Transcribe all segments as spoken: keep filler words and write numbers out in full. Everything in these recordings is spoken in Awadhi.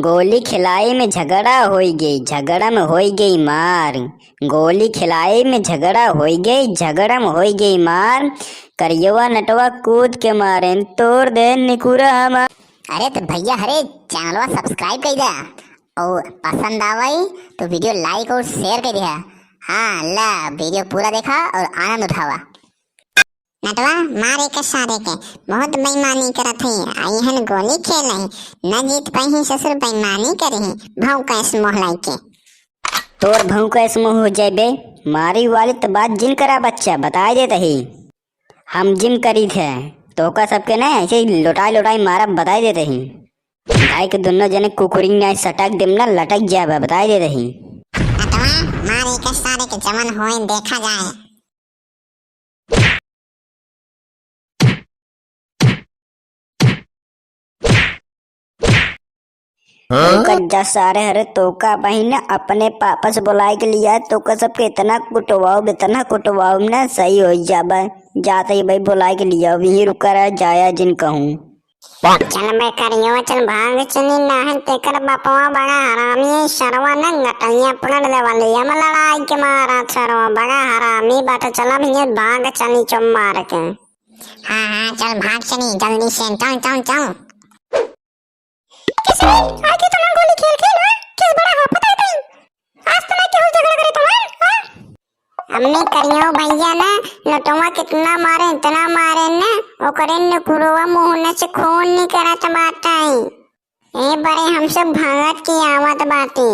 गोली खिलाई में झगड़ा होई गई, झगड़ा में होई गई मार। गोली खिलाई में झगड़ा होई गई, झगड़ा में होई गई मार। करियवा नटवा कूद के मारे, तोड़ दे निकुरा हमार। अरे तो भैया, हरे channelवा subscribe कर दे और पसंद आवई तो video like और share कर दे। हाँ, ला video पूरा देखा और आनंद उठावा। नटवा, मारे के सारे के, बहुत बेईमानी करत है। आई हन गोली खेल है, न जीत पाई ससुर, बेईमानी करे है। भाव का ऐस मोह लाई के। तोर भाव का ऐस मोह हो जाए बे। मारी वाली तो बात जिन करा बच्चा, बताई देत ही। हम जिन करी थे, तोका सबके ना ऐसे ही लोटाई लोटाई मारा, बताई देत ही। भाई के दोनों जने कुकुरी ना सटक देम ना, लटक जाबे, बताई देत ही। नटवा, मारे के सारे के, जवन होए देखा जाए। हाँ? तोका जा सारे, हरे तोका बहिन अपने पापा से बुलाए के लिया, तोका सबके इतना कुटवाओ, इतना कुटवाओ ना, सही हो जाबे। जाते ही भाई बुलाए के लिया, वहीं रुका रह, जाया जिन कहूँ। चल बे करियो, चल भाग चली, नाहन तेकर बपवा बड़ा हरामी है, सरवा न गटैया पकड़ ले वाली, हम लड़ाई के मारा सरवा बड़ा हरामी बाटे, चल भैया भाग चली चुप मार के। हाँ, हाँ, चल भाग चली जल्दी से, चल, चल, चल। कैसे आके तुम गोली खेल खेल, हाँ? किस बड़ा हाफत है तुम? आज तो मैं केहू झगड़ा करे तुम, हाँ? हमने करियो भैया ना, नटवा कितना मारे, इतना मारे ना, ओकरे निकुरवा मुहने से खून निकरत बाटे। ए बड़े, हम सब भागत के आवत बाटी।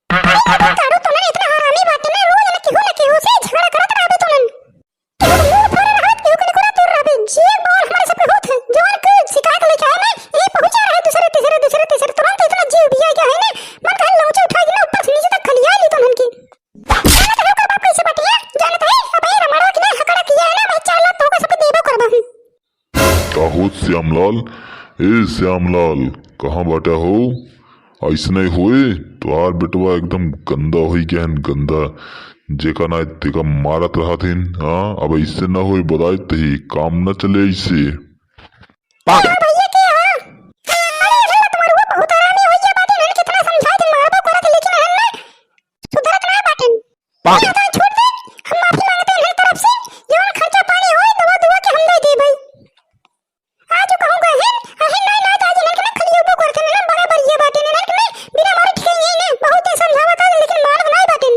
अरे, अरे, कारू, तुमन इतना हरामी बाटे ना, रोज ना केहू ना केहू से झगड़ा करत रहबे तुमन। केहू के मुंह फोड़े रहत, केहू के निकुरा तोड़ रहबे। जे एक बार हमारे सब के होत है, जवान के शिकायत लेके आए ना, यही पहुंचा रहे दूसरे, तीसरे, दूसरे, तीसरे, तुरंत इतना जीव भी आ गया है ना, मन कहे लौंचा उठा के ना ऊपर से नीचे तक खलिया ली तुमन की। जानत है ओकर बाप कैसे बाटे है? जानत है? अबे रमणवा के लिए हकड़ा किया है ना, मैं चार लाख तोहका सबके देबो करबा हूँ। का हो श्यामलाल? ए श्यामलाल, कहाँ बाटा हो? ऐसने होए, तोहार बेटवा एकदम गंदा होई गया है, गंदा। जेका ना तेका मारत रहत हिन, हाँ? अब ऐसे ना होए, बताए तही, काम ना चले ऐसे। का भैया के हो? अरे, अरे, तुम्हारे वो बहुत हरामी हो गया बाटे, इन्हन कितना समझाए थे, मारबो करत, लेकिन इन्हन ना सुधरत ना बाटे। ये तो छोड़ दे, हम माफी मांगते हैं इन्हन तरफ से, जवन खर्चा पानी होए, दवा दुआ के हम दे दे भाई। आज कहूँ गए हैं, अहे नाई, नाई, आज इन्हन के ना खलियो बो करते हैं, बराबर ये बाटे, इन्हन के ना बिना मारे ठीक नहीं है, बहुत ही समझावत है, लेकिन मारत नाई बाटे।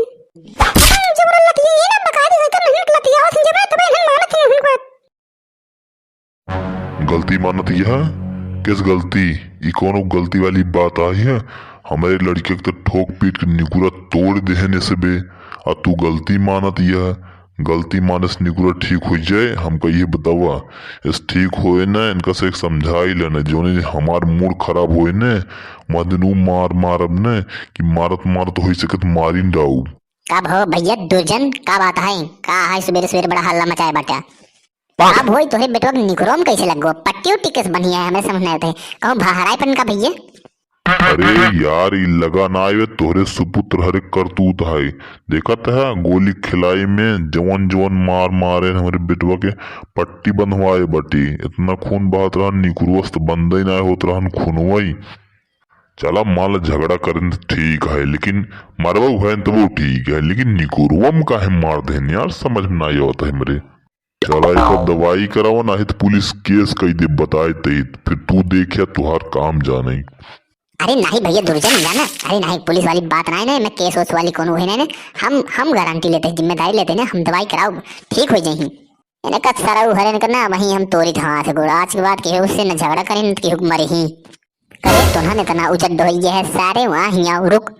जबरन लतिया, ये ना बका दे, इन्हन के लतिया, और जबरन तबे इन्हन मानत है, इन्हन बात। गलती मानत यह? किस गलती? ई कौनो गलती वाली बात आई है? हमरे लड़के के तो ठोक पीट के निकुरा तोड़ देहन ऐसे बे, आ तू गलती मानत यह? गलती माने से निकुरा ठीक हो जाए, हमका ये बतावा। इस ठीक होए न, इनका से एक समझाई लेना, जौने दिन हमार मूड खराब होए न, वह दिन ऊ मार मारब न कि मारत मारत हो सकत मारी न डाऊ। का भो भैया दुर्जन, का बात है? का है सुबेरे सुबेरे बड़ा हल्ला मचाए बाटा? का भोई तोहरे बेटवा के निकुरवा में कैसे लग गो? पट्टी उट्टी कैसे बनी है, हमें समझ नहीं आते। कहूँ भहराए पन का भैया? अरे यार, ई लगा ना आवे, तोहरे सुपुत्र हरे करतूत है। देखत है, गोली खिलाई में जवन जवन मार मारे हमरे बेटवा के पट्टी बंधवाए बाटी। इतना खून बहत रहन, निकुरवस त बंदे ना होत रहन खूनवई। चला, मान ला झगड़ा करें त ठीक है, लेकिन मरवा हुए तबो ठीक है, लेकिन निकुरवा में काहे मार देहन यार, समझ में ना आवत है हमरे। चला, एकर दवाई करावा, नाही त पुलिस केस कई दे, बताए तई, फिर तू देखिया, तुहार काम जाने। अरे नाही भैया दुर्जन, जाना, अरे नाही, पुलिस वाली बात नाही ना, मैं केस वेस वाली कोनो है ना, हम, हम गारंटी लेते हैं, जिम्मेदारी लेते हैं ना, हम दवाई कराओ, ठीक हो जाही। इन्हें का सरऊ हरे इनका ना, वहीं हम तोरी धवा से गोड़, आज के बाद केहू से न झगड़ा करें, न केहू के मरे ही। करे तो ना इतना उजट ढोई गया है, सारे वहाँ ही आओ, रुक।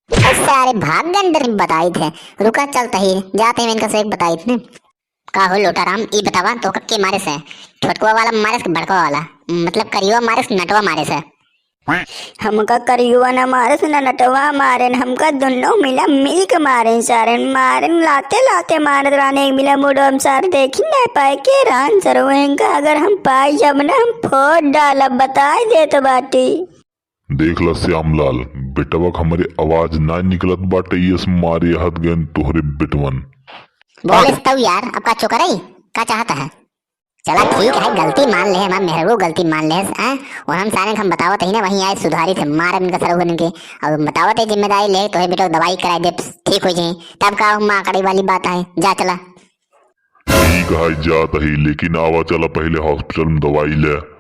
ए सारे भाग गए अंदर में बताई थे। रुका चलता ही, जाते हैं इनका से एक बताई थे। का हो लोटाराम, ई बतावा तो के मारे से? छोटकवा वाला मारे से कि बड़कवा वाला? मतलब करियवा मारे से कि नटवा मारे से? हमका करियवा ना मारे से ना नटवा मारे, हमका दोनों मिला मिल के मारे सारे। मारे लाते लाते मारत रहने एक मिला मुड़ो हम सारे देखी ना पाए के रहन सरो इनका अगर हम पाई जब ना हम फोड़ डालब बताई देत बाटी। देख ला श्यामलाल, बेटवा के हमरे आवाज ना निकलत बाटे, यस मारे हत गयन तोहरे बेटवन। बोले तऊ यार, अब का चोकरई? का चाहत है? चला ठीक है, गलती मान ले, हमार मेहरबू गलती मान ले, हैं? और हम सारे हम बतावत ही ना, वहीं आए सुधारी थे, मारे इनका सरऊ इनके। और बतावत है जिम्मेदारी ले, तोहे बेटा दवाई कराई दे, ठीक हो जाए, तब का माँ कड़ी वाली बात है, जा चला। ठीक है, जात ही, लेकिन आवा चला पहले हॉस्पिटल में दवाई ले।